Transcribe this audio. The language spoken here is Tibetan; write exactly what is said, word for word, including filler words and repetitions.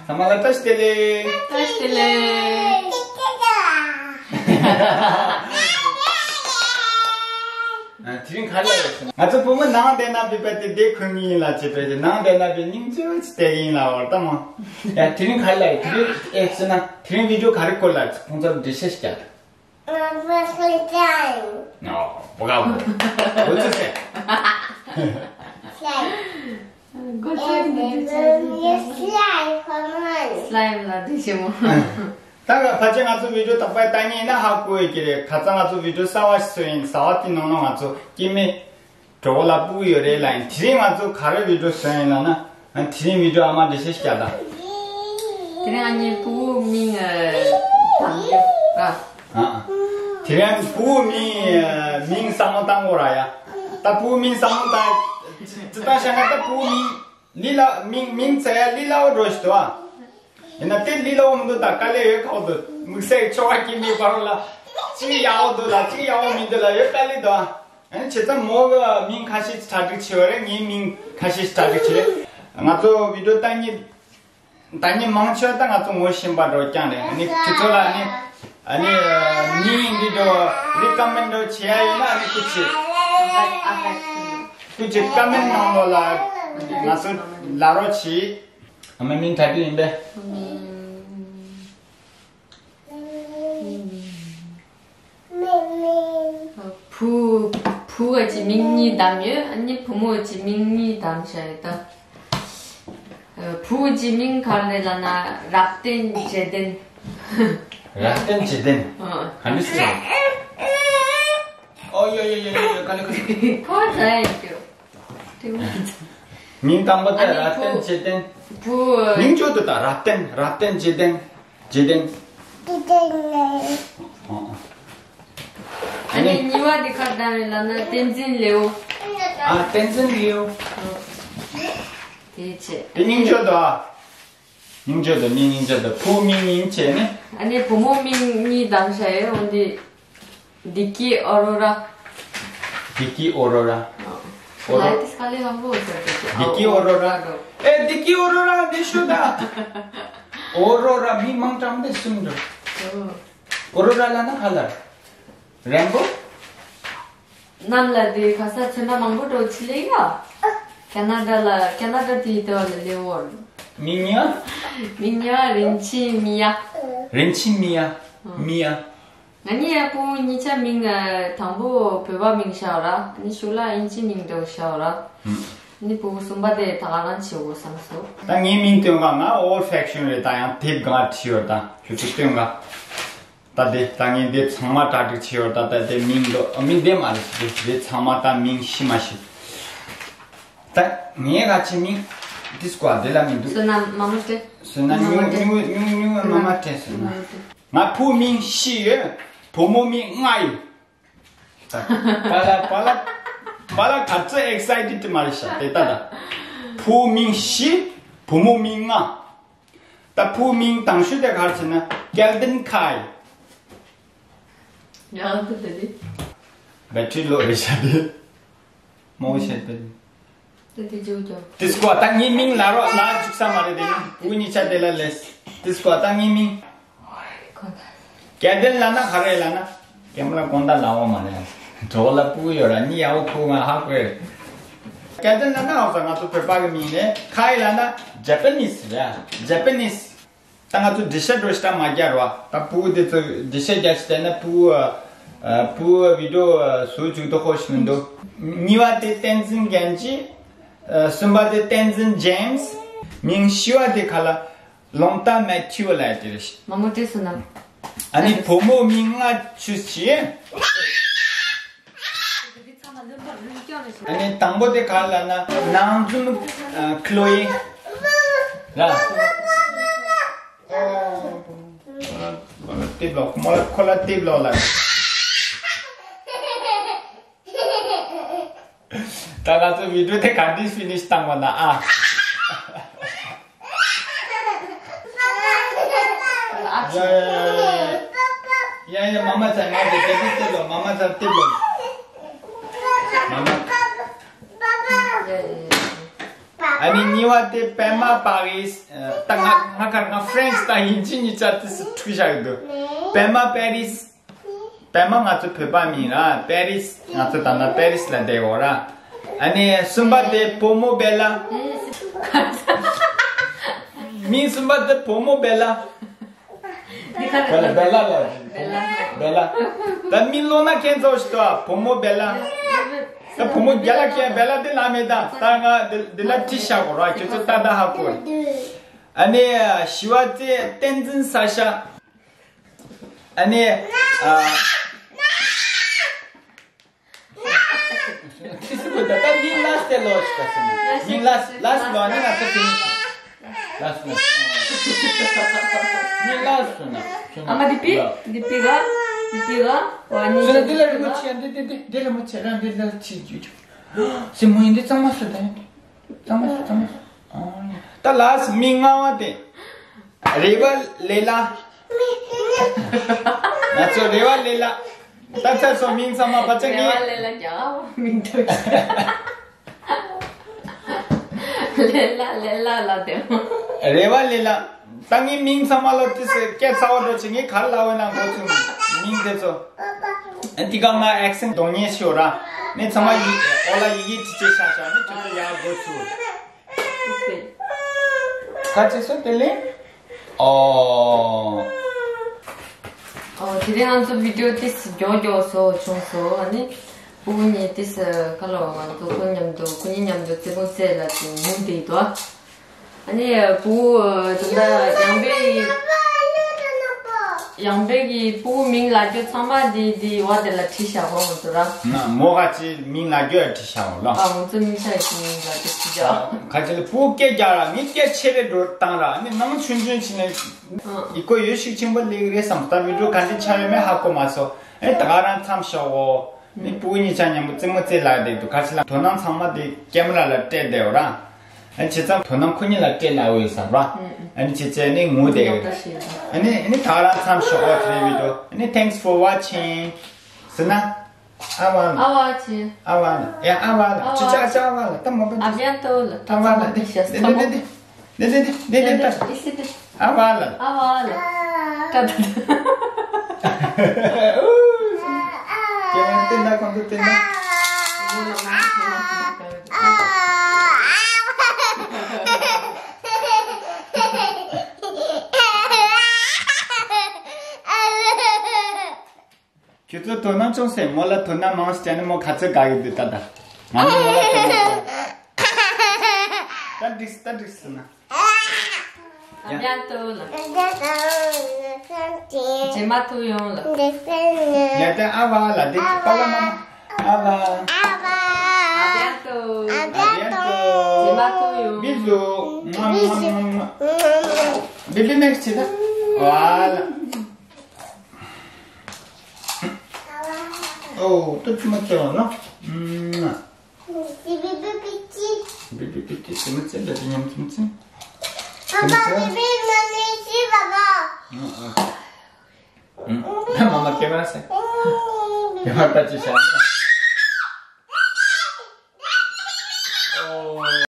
ཚང་མ་ལ་བཀྲ་ཤིས་བདེ་ལེགས། བཀྲ་ཤིས་བདེ་ལེགས། ཨ། དེ་རིང་ག་རེ་ཡོད་ཟེར་ན། ང་ཚོ་བུ་མོ་ནང་བསྡད་ན་བི་པ་དེ་བསྡད་ཁུལ་ངེས་ཡིན་ལ་བྱེད་པའི་དེ། ནང་བསྡད་ན་བི་སྙིང་རྗེ་བྱེད་བསྡད་ཡིན་ལ་བར་ད་མོ། ཡ། དེ་རིང་ག་རེ་ལ་ཡོད། དེ་རིང་ཨེ་ཟེར་ན། དེ་རིང་བི་ཌི་ཡོ་ག་རེ་སྐོར་ལ་ཁོང་ཚོར་འགྲེལ་བཤད་ཞིག་རྒྱག་དང་། ཨོ། བུ་ག་བུ། བུ་ཚོ་ཟེར། Go to the slime. Slime ལ་འདི་ཞིག་མོ། ད་ག་ཕལ་ཆེར་ང་ཚོ་བི་ཌི་ཡོ་དང་པོ་ལྟ་མཁན་ཡིན་ན་ཧ་གོ་ཡོད་ཀྱི་རེད། ཁ་སང་ང་ཚོ་བི་ཌི་ཡོ་གསར་བ་ཞིག་བཟོས་ཡིན། གསར་བ་དེ་ནང་ལ་ང་ཚོ་སྐྱེ་དམན་གྲོགས་པོ་ལ་སྤུ་གུ་ཡོད་རེད་ལབ་ཡིན། དེ་རིང་ང་ཚོ་ག་རེ་བི་ཌི་ཡོ་བཟོས་ཡིན་ལབ་ན། ཨ། དེ་རིང་བི་ཌི་ཡོ་ཨ་མ་འགྲེལ་བཤད་ཞིག་རྒྱག་དང་། དེ་རིང་ཨ་ནི་སྤུ་གུ་མིང་ཨ་བཏགས་རྒྱུ་ར། ཨ། དེ་རིང་སྤུ་གུ་མིང་ཨ་མིང་བཟང་པོ་བཏགས་དགོས་ར་ཡ། ད་སྤུ་གུ་མིང་བཟང་པོ་བཏགས། ཇི་ལྟར་བཤད་ན་ད་སྤུ་གུ་མིང་ལི་ལ་མིང་མིང་བཙལ་ཡ་ལི་སླ་བོ་འདྲ་ཞིག་འདུག་ཨ། ཡིན་ན་དེ་ལི་སླ་བོ་མི་འདུག་ད་དཀའ་ལས་ཡོད་ཁག་འདུག་དམིགས་བསལ་ཁྱོ་ག་སྐྱེ་དམན་བར་ལ་གཅིག་ཡག་པོ་འདུག་ལ་གཅིག་ཡག་པོ་མི་འདུག་ལ་ཡོད་དཀའ་ལས་འདུག་ཨ། ཨ་ནི་བྱས་ཙང་མོ་གི་མིང་ཁ་ཤས་གྲ་སྒྲིག་བྱས་པ་རེད། ངའི་མིང་ཁ་ཤས་གྲ་སྒྲིག་བྱས་རེད། ང་ཚོ་བི་ཌི་ཡོ་ལྟ་མཁན་ལྟ་མཁན་མང་ཆེ་བ་ད་ང་ཚོ་ངོ་ཤེས་པ་འདྲ་བོ་རྐྱང་རེད། ཨ་ནི་ཁྱེད་ཚོ་ལ་ཨ་ནི་ཨ་ནི་མིང་འདི་འདྲ་བོ་རི་ཀོ་མེན་ཌི་འདྲ་བོ་བྱེད་ཡ་ཡོད་ན། ཨ་ནི་སྐུ་མཁྱེན། སྐུ་མཁྱེན་ཀོ་མེན་ཌི་ནང་ལོགས་ལ་ང་ཚོ་ལབ་རོགས་གྱིས། ཨ་མ་མིང་ག་དུས་ཡིན་པས། བུ། བུ་གཅིག་མིང་གཉིས་བདམས་ཡོད། ཨ་ནི་བུ་མོ་གཅིག་མིང་གཉིས་བདམས་བཞག་ཡོད་ད། བུ་གཅིག་མིང་ག་རེ་ལབ་ན་རབ་བརྟན་འཇིག་རྟེན། རབ་བརྟན་འཇིག་རྟེན། ཨ། ག་འདྲ་ཟེར། ཨོ་ཡོ་ཡོ་ཡོ་ཡོ། ག་ལེ་ག་ལེ། ཁོ་ད་ཡིན་རྒྱུ། མིང་དང་པོ་དེ་ཨ་ནི་རབ་བརྟན་བུ་འཇིག་རྟེན། བུ། མིང་བརྗོད་དུ་ད་རབ་བརྟན། རབ་བརྟན་འཇིག་རྟེན། འཇིག་རྟེན། འཇིག་རྟེན་ལེའུ། ཨོ། ཨ་ནི་གཉིས་པ་དེ་ག་རེ་ལབ་ན་བསྟན་འཛིན་ལེའུ། ཨ། བསྟན་འཛིན་ལེའུ། དེ་བྱས། དེ་སྙིང་བརྗོད་དུ་ཨ། སྙིང་བརྗོད་དུ་མིང་སྙིང་བརྗོད་དུ་བུ་མིང་ཡིན་བྱས་ནས། ཨ་ནི་བུ་མོ་མིང་གཉིས་བདམས་བཞག་ཡོད། འོན་ཏེ། བདེ་སྐྱིད་ཨོ་རོ་ར། བདེ་སྐྱིད་ཨོ་རོ་ར། ཨོ་རོ། ལའི་ཏི་སི་ཁ་ལི་ཧང་གོ་ཟེར་དེ། བདེ་སྐྱིད་ཨོ་རོ་ར། ཨོ་རོ་ར་དོ། ཨེ། བདེ་སྐྱིད་ཨོ་རོ་ར་འདི་ཤོད་ད། ཨོ་རོ་ར་མི་མང་དྲགས་འདི་གསུམ་འགྲོ། ཨོ། ཨོ་རོ་ར་ལབ་ན་ག་ལ། རེན་བོ། གནམ་ལ་དེ་ག་ས་ཚོན་ཁྲ་མང་པོ་འགྲོ་ཆི་ལེ་ཡ། ཁེ་ན་ཌ་ལ། ཁེ་ན་ཌ་དེ་ཡི་དེ་བ་ལ་ལེ་བོར། མི་ཉ། མི་ཉ་རིན་ཆེན་མི་ཡ། རིན་ཆེན་མི་ཡ། ཨ། མི་ཡ། ང་གཉིས་ཡ་བུ་གཉིས་ཆ་མིང་ཨ། དང་པོ་བོད་པ་མིང་བཞག་ར། ནི་ཤུ་ལ་ཨིན་ཇི་མིང་དེ་བ་བཞག་ར། ཨ་ནི་བུ་གསུམ་པ་དེ་ད་ག་རང་བྱེད་དགོས་བསམ་སོང་། ད་ངའི་མིང་སྟོན་ག་ང་ཨོལ་ཕེག་ཤན་རེད། ད་ཡང་དེབ་གང་བྲིས་ཡོད་ད་ཁྱོད་ཚོ་སྟོན་ག་ད་དེ་ད་ངས་འདི་ཚང་མ་གྲ་སྒྲིག་བྱས་ཡོད། ད་ད་དེ་མིང་འདོ་མིང་དེ་མ་རེད་ཟེར། དེ་ཚང་མ་ད་མིང་ཤི་མ་ཤི། ད་ངས་ག་ཆེ་མིང་དེ་སྐོར་དེ་ལ་མི་འདུག་བསོད་ནམས་མ་མོ་སྤྲད། བསོད་ནམས་མ་མོ་སྤྲད། སྨྱུང་སྨྱུང་སྨྱུང་མ་མ་སྤྲད། བསོད་ནམས། མ་མོ་སྤྲད། ང་བུ་མིང་ཤི་ཡོད། བུ་མོ་མིང་ལྔ་ཡོད། ད་པ་ལ་པ་ལ་པ་ལ་ག་ཚོད་ཨེག་སའི་ཊེཌ་མ་རེད་ཤག་དེ་ད་ད། བུ་མིང་ཤི། བུ་མོ་མིང་ལྔ། ད་བུ་མིང་དང་ཤོས་དེ་ག་རེ་ཟེར་ན་ཀེལ་ཝིན་ཁའི། ཡང་དེ་དེ་རེད། བེ་ཊི་རི་ལོ་རེད་ཤག་དེ། མོ་བཤད་པ་རེད། དེ་དེ་ཇོ་ཇོ། དེ་སྐོར་ད་ངའི་མིང་ལབ་རོགས་ལབ་འཇུག་ས་མ་རེད་དེ། ནི་བུ་གཉིས་ཆ་དེ་ལ་ལས། དེ་སྐོར་ད་ངའི་མིང་། ཀེ་ཏན་ལབ་ན་ག་རེ་ལབ་ན། ཀེམ་ར་དགོང་དག་ལབ་འོ་མ་རེད། གྲོགས་ལ་སྤུ་གུ་ཡོད་ར་གཉིས་ཡག་པོ་ཕུག་ང་ཧ་གོ་རེད། ཀེ་ཏན་ལབ་ན་འོ་ས་ང་ཚོ་བོད་པ་གི་མིང་རེད། ཁའི་ལབ་ན་ཇ་པ་ནིས་རེད། ཇ་པ་ནིས། ད་ང་ཚོ་འགྲེལ་བཤད་འགྲོ་ཤི་ད་མ་རྒྱག་རོགས། ད་སྤུ་གུ་དེ་ཚོ་འགྲེལ་བཤད་རྒྱག་ཤི་བལྟས་ན་སྤུ་གུ་སྤུ་གུ་བི་ཌི་ཡོ་བཟོ་བཅུག་ཏུ་ཧོ་ཤི་མི་འདུག་གཉིས་པ་དེ་བསྟན་འཛིན་རྒྱན་ཅི། གསུམ་པ་དེ་བསྟན་འཛིན་ཇེམ་སི། མིང་བཞི་བ་དེ་ག་ལ། ལོང་ཏ་མེ་ཐིའུ་ལ་དེ་རེད། མ་མོ་ཏྲེ་སོ་ནམ། ཨ་ནི་བུ་མོ་མིང་ལྔ་ཆུ་ཆི། ཨ་ནི་དང་པོ་དེ་ག་ལ་ན་ནང་འཛུམ་ཁ་ལོ་ཡིན་ར། ཏིབ་ལོག་མོ་ལ་ཁོ་ལ་ཏིབ་ལོག་ལ། ད་ང་ཚོ་བི་ཌི་ཡོ་དེ་ག་འདྲས་ཕི་ནིཤ་བཏང་བ་ན་ཨ། ཡ་ཡ་ཡ་ཡ་མ་མ་ཚ་ང་དེ་དེ་དེ་ལོ་མ་མ་ཚ་དེ་ལོ། མ་མ། ཨ་ནི་གཉིས་པ་དེ་པད་མ་པ་རིས། ད་ང་ང་ག་ང་ཧྥ་རན་སི་དང་དབྱིན་ཇི་གཉིས་ཆ་དེ་སུ་འཁྲུག་བཞག་གི་འདུག་པད་མ་པེ་རིས། པད་མ་ང་ཚོ་བོད་པ་མིང་ར་པེ་རིས། ང་ཚོ་ད་ལྟ་པེ་རིས་ལ་བསྡད་ཡོད་ར། ཨ་ནི་གསུམ་པ་དེ་བུ་མོ་བེ་ལ། མིང་གསུམ་པ་དེ་བུ་མོ་བེ་ལ། འདི་ག་རེ་བེ་ལ་བེ་ལ་ལ། བེ་ལ། ད་མིང་ཀློག་ན་མཁན་ཚོ་ཞིག་ཏུ་བུ་མོ་བེ་ལ། ད་བུ་མོ་རྒྱ་ལ་མཁན་བེ་ལ་དེ་ལ་མེད་ད། ད་ང་འདི་འདི་ལ་བྲིས་བཞག་གོ་ར། ཁྱོད་ཚོ་ད་ད་ཧ་གོ། ཨ་ནི་བཞི་བ་དེ་བསྟན་འཛིན་ས་ཤ། ཨ་ནི། ཨ། ཁྱི་སི་པོ་ད་ལྟ་མིང་ལ་སྟེ་ལོ་ཞིག་ག་སེ་ན། མིང་ལ་ལ་སི་ལོ་ནི་ང་ཚོ་དེ་ནི། ལ་སི་ལོ། མིང་ལ་སོ་ན། སོ་ན། ཨ་མ་དེ་པི། དེ་པི་ག་དེ་པི་ག་ཝ་ནི། སོ་ན་དེ་ལ་རི་མོ་ཆེ་འདི་འདི་འདི་འདི་ལ་མོ་ཆེ་རང་འདི་ལ་ཆེ་ཇུ་ཇུ། སེ་མོ་ཡིན་འདི་གཙང་མ་སོ་ད་ཡིན། གཙང་མ་སོ་གཙང་མ་སོ། ཨོ་ཡ། ད་ལ་སི་མིང་ལྔ་བ་དེ། རེ་བ་ལེ་ལ། ང་ཚོ་རེ་བ་ལེ་ལ། ད་ཚ་སོ་མིང་ཚང་མ་པ་ཅག་གི། རེ་བ་ལེ་ལ་རྒྱ་མིང་འདུག་ལེ་ལ་ལེ་ལ་ལ་དེ་མོ། རེ་བ་ལེ་ལ། ད་ངའི་མིང་ཚང་མ་ལ་ཏི་སེ་སྐད་ཚ་བ་འགྲོ་ཆེ་ངའི་གར་ལ་བས་ན་འགོ་ཚུགས་མིང་དེ་ཚོ། ཨ་ཏི་ག་ང་ཨེག་སེན་གདོང་ཉེས་ཤོར་ར། ནི་ཚང་མ་ཡི་ཨོ་ལ་ཡི་གེ་ཅི་ཅི་ཤ་ཤ་ནི་ཁྱོད་ཚོ་ཡག་འགོ་ཚུགས། ཁ་ཅིག་སོ་དེ་ལེ། ཨོ། ཨོ་དེ་རིང་ང་ཚོ་བི་ཌིའོ་ཏིས་མགྱོགས་མགྱོགས་བཟོ་བྱུང་སོང་། ཨ་ནི་ཕྲུ་གུ་གཉིས་ཏིས་ཁ་ལོ་ང་ཚོ་ཁོ་མཉམ་དུ་ཁོ་གཉིས་མཉམ་དུ་རྩེད་མོ་རྩེ་ལ་ཅིག་ངུ་བསྡད་འདུག་ཨ་ནི་ཕྲུ་གུ་ད་ལྟ་ཡང་པེ་ཡི་ཡང་པེ་གི་ཕྲུ་གུ་མིང་ལ་རྒྱུ་ཚང་མ་དེ་དེ་བ་དེ་ལ་བྲིས་བཞག་གོ་ང་ཚོ་ར། ན་མོ་ག་ཅི་མིང་ལ་རྒྱུ་ཡ་བྲིས་བཞག་གོ་ལ། ཨ་ང་ཚོ་མིང་ཆ་ཡི་མིང་ལ་རྒྱུ་བྲིས་བཞག་ཁ་ཅིག་ལ་ཕྲུ་གུ་སྐད་རྒྱག་ར་ངས་སྐད་ཆེ་རེ་འགྲོ་བཏང་ར་ནི་ནང་ཆུང་ཆུང་ཕྱིན་ནས་ཡི་གོ་ཡོད་ཤུགས་ཆེན་པོ་ལེགས་རེད་བསམ། ད་བི་ཌིའོ་ག་འདྲ་ཆགས་ཡོད་མེད་ཧ་གོ་མ་སོང་། ཨེ་ད་ག་རང་མཚམས་ཞོག་གོ་ནི་ཕྲུ་གུ་གཉིས་ཆ་མཉམ་པོ་རྩེད་མོ་རྩེ་ལ་བསྡད་འདུག་ཁ་ཅིག་ལ་དོ་སྣང་ཚང་མ་དེ་ཀེ་མ་ར་ལ་སྤྲད་བསྡད་ཡོད་ར། ཨ་ནི་བྱས་ཙང་དོ་སྣང་ཁོ་གཉིས་ལ་སྤྲད་ལ་འོས་བསམ་ར། ཨ་ནི་བྱས་ཙང་ནི་ངུ་བསྡད་ཡོད། ཨ་ནི་ཨ་ནི་ད་ག་རང་མཚམས་ཞོག་གོ་དེ་རེད་བི་ཌིའོ། ཨ་ནི་thanks for watching ཟེར་ན། ཨ་བ་ལ། ཨ་བ་ཆེ། ཨ་བ་ལ། ཡ་ཨ་བ་ལ། ཨ་བ་ཅི་ཅག་ཅག་ཨ་བ་ལ། ད་མོ་པ་ཨ་བྱ་ཏོ་ལ། ཨ་བ་ལ། དེ་དེ་དེ་དེ་དེ་དེ་དེ་དེ་དེ་ཨ་བ་ལ། ཨ་བ་ལ། ད་ད་ད། ཀྱེ་མ་ཏེ་ན་ཁོང་ཚོ་ཏེ་ན། ཁྱོད་ཚོ་དོ་སྣང་ཅུང་ཟད་མོ་ལ་དོ་སྣང་མང་ཞིག་བྱས་ནས་མོ་ག་ཚོད་དགའ་གི་འདུག་ད་ལྟ། ང་ནི་མོ་ལ་དོ་སྣང་ཅུང་། ད་འགྲིགས་ད་འགྲིགས་ཟེར་ན། ཨ་ཡ་ཏོ་ལ། རྗེས་མ་ཐུག་ཡོང་ལ། ཡ་ད་ཨ་བ་ལ་འདི་པ་ལ་མ་མ། ཨ་བ། ཨ་བ། ཨ་ཡ་ཏོ། ཨ་ཡ་ཏོ། རྗེས་མ་ཐུག་ཡོང་། བི་ཟུ། མ་མ་མ་མ། བི་བི་མེག་སི་ད། བ་ལ། ཨོ་ཏུ་ཏུ་མ་ཏོ་ལ། ཨུམ། བི་བི་བི་བི་ཅི། བི་བི་བི་ཅི་ཙི་མ་ཙི་འདྲ་ཅི་ཉམ་ཙི་མ་ཙི། པ་པ་བི་བི་མ་མི་ཅི་པ་པ། ཨ་ཨ། ཨུམ། མ་མ་ཀེ་མ་ར་སེ། ཀེ་མ་ར་ད་ཅི་ཤ།